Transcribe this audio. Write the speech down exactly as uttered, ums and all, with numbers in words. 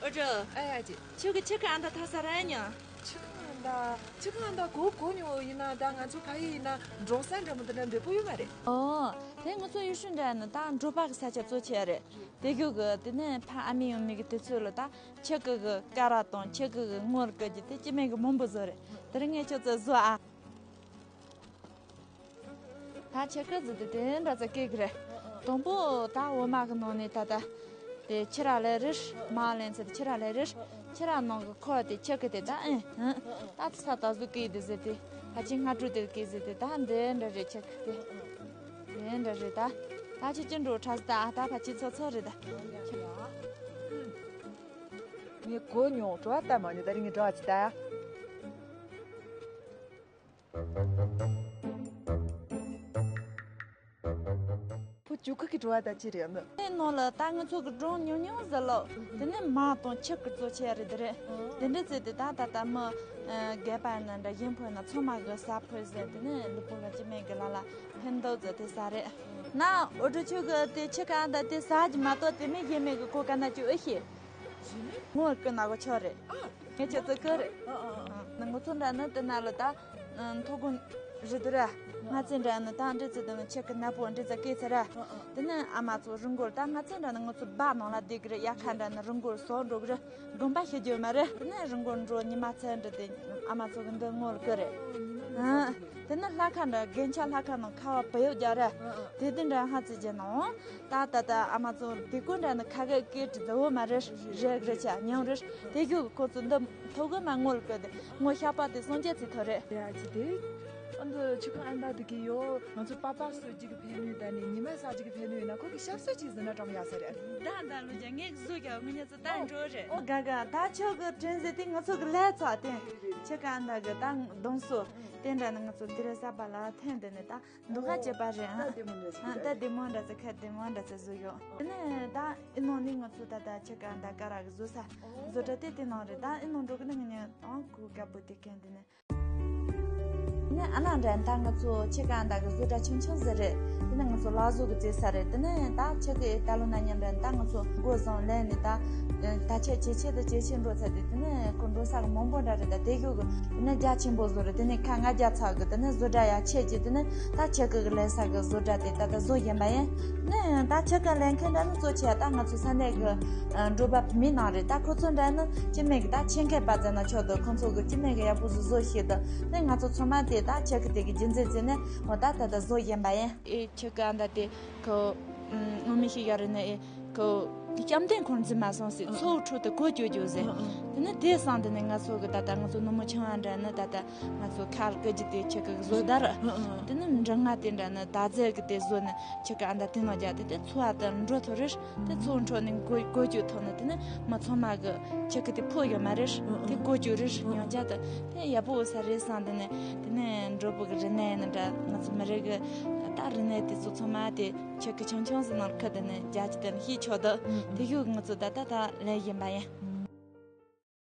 ཨ་ཡ་ཅི། ཁྱོད་ཀྱི་ཁྱི་ཁ་ཨ་མདའ་ཐ་ས་ར་ཉོ། ཁྱི་ཁ་ཨ་མདའ། ཁྱི་ཁ་ཨ་མདའ་གོ་གོ་ཉོ་ཡིན་ན་ད་ང་ཚོ་ཕ་ཡི་ཡིན་ན་འབྲོག་ས་འདྲ་མོ་འདི་འདྲ་འདི་པོ་ཡོད་མ་རེད། ཨོ། དེ་ང་ཚོ་ཡུལ་ཤུལ་འདྲ་ནི་ད་འབྲོག་པ་གི་ས་ཆ་གཙོ་ཆེ་རེད། དེ་གུ་གི་དེ་ནས་ཕ་ཨ་མི་ཡོང་མི་གི་དུས་ཚོད་ལ་ད་ཁྱི་གི་གི་ཀ་ར་དང་ཁྱི་གི་གི་ངོར་གི་ཀྱི་དེ་སྐྱེ་དམན་གི་མང་པོ་བཟོ་རེད། དེ་རིང་ངས་ཁྱོད་ཚོ་བཟོ་ཨ། ད་ཁྱི་གི་ཟི་དེ་དེ་འདྲ་ཚ་སྐད་གི་རེད། དང་པོ་ད་འོ་མ་གི་ནང་ནས་ད་ད། དེ་ཁྱི་ར་ལེ་རེད། མ་ལེན་ཚེ་ཁྱི་ར་ལེ་རེད། ཁྱི་ར་ནང་གི་ཁོ་དེ་ཁྱི་གི་དེ་ད་ཨེ་ཧ། ད་ཚ་ད་གཟུགས་སྐད་དེ་ཟི་དེ། ཕ་ཆེན་སྔ་དྲོ་དེ་སྐད་ཟི་དེ་ད་འདི་འདྲ་རེད་ཁྱི་གི་དེ། འདི་འདྲ་རེད་ད། ད་ཁྱི་ཅི་འགྲོ་ཁྲ་ཟི་ད་ཨ་ད་ཕ་ཆེན་ཚོ་ཚོ་རེད་ད། ངས་གོ་མྱོང་བྲོ་བ་ལྟ་མ་མྱོང་ད་རིང་ངས་བྲོ་བ་ཅི་ལྟ། ཁོ་ཇུ་ཁུ་གི་བྲོ་བ་ད་ཅི་རེད་ནི། དེ་ནང་ལ་ད་ང་ཚོ་གི་སྒྲུང་ཉུང་ཉུང་ཟེར་ལོ། དེ་ནས་མ་དང་ཁྱི་གི་གཙོ་ཆེ་རེད་དེ་རེད། དེ་འདྲ་ཟེར་དེ་ད་ད་ད་མི་རྒད་པ་ཡིན་ན་འདྲ་གཞོན་པ་ཡིན་ན་ཚང་མ་གི་ས་ཕོད་ཟེར་དེ་ནས་ལུས་པོ་ལ་ཅི་མེད་གི་ལ་ལ་ཕན་ཐོགས་ཟེར་དེ་ས་རེད། ན་འོ་དྲི་ཆུ་གི་དེ་ཁྱི་ག་ད་དེ་ས་ཀྱི་མ་གཏོགས་དེ་མི་གཞན་མེད་གི་གོ་ག་ན་ཅི་ཨེ་ཤེས། ངོ་ཀི་ན་གོ་ཆོ་རེད། ངས་ཁྱེད་ཚོ་ཀི་རེད། ཨ་ཨ་ཨ། ནི་ང་ཚོ་འདྲ་ནི་དེ་ན་ལ་ད་མཐོ་སྒང་རི་དུ་ར། ང་ཚོ་འདྲ་ནི་ད་འདྲི་ཚེ་དེ་ནི་ཁྱེད་ཀི་ནག་པོ་འདྲི་ཚེ་སྐད་ཚེ་ར། དེ་ནི་ཨ་མ་ཚོ་རི་མགོར་ད་ང་ཚོ་འདྲ་ནི་ང་ཚོ་སྦ་ནང་ལ་བསྡད་གི་རེད། ཡ་ཁ་འདྲ་ནི་རི་མགོར་སོགས་འགྲོ་གི་རེད། དགོན་པ་ཤེས་རྒྱུ་མ་རེད། དེ་ནི་རི་མགོར་འགྲོ་ཉི་མ་ཚེ་འདྲི་དེ་ཨ་མ་ཚོ་གི་འདི་ངོ་ལ་ཀི་རེད། ཨ། དེ་ནི་ལྷ་ཁ་འདྲ་རྒན་ཆ་ལྷ་ཁ་ནང་ཁ་བ་བུ་ཡོད་རྒྱ་ར། དེ་དེ་འདྲ་ཧ་ཚི་རྒྱ་ནང་། ད་ད་ད་ཨ་མ་ཚོ་དེ་ཀུན་འདྲ་ནི་ཁ་གེ་སྐད་དྲི་ཛ་བོ་མ་རེད། རེད་རེད་ཆ་ཉང་རེད། དེ་གུ་ཁོ་ཚོ་འདི་ཐོ་གི་མ་ངོ་ལ་ཀི་དེ་ངོ་ཤ་པ་དེ་སོང་རྒྱ་ཚི་ཐོ་རེད། རེད་ཨ་ཅི་དེ། ཨ་འདི་ཆུ་ཁ་ཨ་མདའ་དེ་གི་ཡོ། ང་ཚོ་པ་པ་སོ་ཅིག་གི་ཕན་ནུས་ད་ནི་ཉི་མ་ས་ཅིག་གི་ཕན་ནུས་ཡིན་ན་ཁོ་གི་ཤ་སོ་ཅིག་ཟིན་ན་གྲོང་ཡ་ས་རེད། ད་ད་ལོ་རྒྱ་ངས་བཟོ་རྒྱ་ངུ་ཉ་ཚོ་ད་འགྲོ་རེད། ཨོ་ག་ག་ད་ཆོ་གི་དྲན་ཟེ་དེ་ང་ཚོ་གི་ལས་ཚ་དེ། ཆུ་ཁ་ཨ་མདའ་གི་ད་གདོང་སོ། དེ་འདྲ་ནི་ང་ཚོ་དེ་རེ་ས་པ་ལ་ཐན་དེ་ནི་ད། འདུ་ཁ་བྱེད་པ་རེད་ཨ། ད་བདེ་མོ་འདྲ་ཅིག་ཨ་རེད། ད་བདེ་མོ་འདྲ་ཚེ་ཁ་བདེ་མོ་འདྲ་ཚེ་བཟོ་ཡོད། དེ་ནས་ད་ཨི་ནང་ནི་ང་ཚོ་ད་ད་ཆེ་ག་ད་ཀ་ར་གི་བཟོ་ས་བཟོ་གྲྭ་དེ་དེ་ནང་རེད། ད་ཨི་ནང་འགྲོ་གི་ནི་ངི་ནི་ཨང་ཁུ་དཀར་པོ་དེ་ཁན་དེ་ནས། ནི་ཨ་ན་འདྲ་ད་ང་ཚོ་ཆེ་ག་ད་གི་བཟོ་གྲྭ་ཆུང་ཆུང་ཟེར་རེད། དེ་ནས་ང་ཚོ་ལག་བཟོ་གི་རྩེ་ས་རེད། དེ་ནས་ད་ཆེ་གི་ད་ལོ་ན་ཉན་འདྲ་ད་ང་ཚོ་འགོ་བཟང་ལས་ནི་ད། ད་ཆེ་ཇེ་ཆེ་དང་ཇེ་ཆེ་འགྲོ་ཚར་དུས་དེ་ནས་ཁོ་འགྲོ་ས་གི་མང་པོ་འདྲ་རེད། ད་དེ་གུ་གི་དེ་ནས་རྒྱ་ཆེན་པོ་བཟོ་རེད། དེ་ནས་ཁ་ང་རྒྱ་ཚ་གི་དེ་ནས་བཟོ་གྲྭ་ཡ་ཆེ་གི་དེ་ནས་ད་ཆེ་གི་གི་ལས་ས་གི་བཟོ་གྲྭ་དེ་ད་ད་བཟོ་བཞིན་པ་ཡིན། ནས་ད་ཆེ་གི་ལས་མཁན་འདྲ་ནི་གཙོ་ཆེ་ད་ང་ཚོ་ས་གནས་གི་འགྲོ་བ་མི་ནང་རེད། ད་ཁོ་ཚོ་འདྲ་ནི་སྐྱེ་དམན་གི་ད་ཆེ་མཁན་པ་ཙེ་ན་ཆོག་དུ་ཁོ་ཚོ་གི་སྐྱེ་དམན་གི་ཡག་པོ་བཟོ་བཟོ་ཤེས་དུ་ནས་ང་ཚོ་ཚང་མ་དེ་ད་ཆེ་གི་དེ་གི་རྒྱུན་འཛིན་ཙེ་ནས་འོ་ད་ད་ད་བཟོ་བཞིན་པ་ཡིན། ཨེ་ཁྱོད་ཀ་འདྲ་དེ་ཁོ་ངོ་མི་ཤེས་ཡ་རེད་ནི་ཨེ་ཁོ་བཅོམ་ལྡན་འཁོར་འཛིན་མ་སོང་ཟེར་ཨ་ཚོགས་ཁྲོད་དུ་གོ་བཅོས་རྒྱུ་ཟེར། ཨ་ཨ། དེ་ནི་དེ་སང་དེ་ནི་ང་ཚོ་གི་ད་ལྟ་ང་ཚོ་ནུ་མོ་ཆུང་བ་འདྲ་ནི་ད་ལྟ་ང་ཚོ་ཁ་ལ་ཀི་ཇི་དེ་ཁྱེད་ཀྱི་བཟོ་ད་ར། ཨ་ཨ། དེ་ནི་འབྲི་ང་དེ་འདྲ་ནི་ད་རྫས་ཀྱི་དེ་བཟོ་ནི་ཁྱེད་ཀྱི་ཨ་འདྲ་དེ་ནོ་རྒྱ་དེ་དེ་ཚོ་བ་དེ་འགྲོ་ཐོ་རེད། དེ་ཚོ་འཕྲོ་ནི་གོ་གོ་རྒྱུ་ཐོག་ནི་དེ་ནི་མི་ཚང་མ་གི་ཁྱེད་ཀྱི་དེ་ཕོ་ཡོད་མ་རེད། དེ་གོ་རྒྱུ་རེད་ཡོང་རྒྱ་དེ་དེ་ཡག་པོ་ས་རེད་སང་དེ་ནི་དེ་ནི་འགྲོ་བུ་གི་རི་ནས་ནི་འདྲ་ང་ཚོ་མི་རེད་གི་ད་རི་ནས་དེ་ཚོ་ཚང་མ་དེ་ཁྱེད་ཀྱི་ཆུང་ཆུང་ཟི་ནང་ཁུ་དེ་ནི་རྒྱ་ཅི་དེ་ནི་ཤི་ཆོག་དེ་དེ་ཡོད་གི་ང་ཚོ་ད་ད་ད་ལས་ཡིན་པ་ཡིན།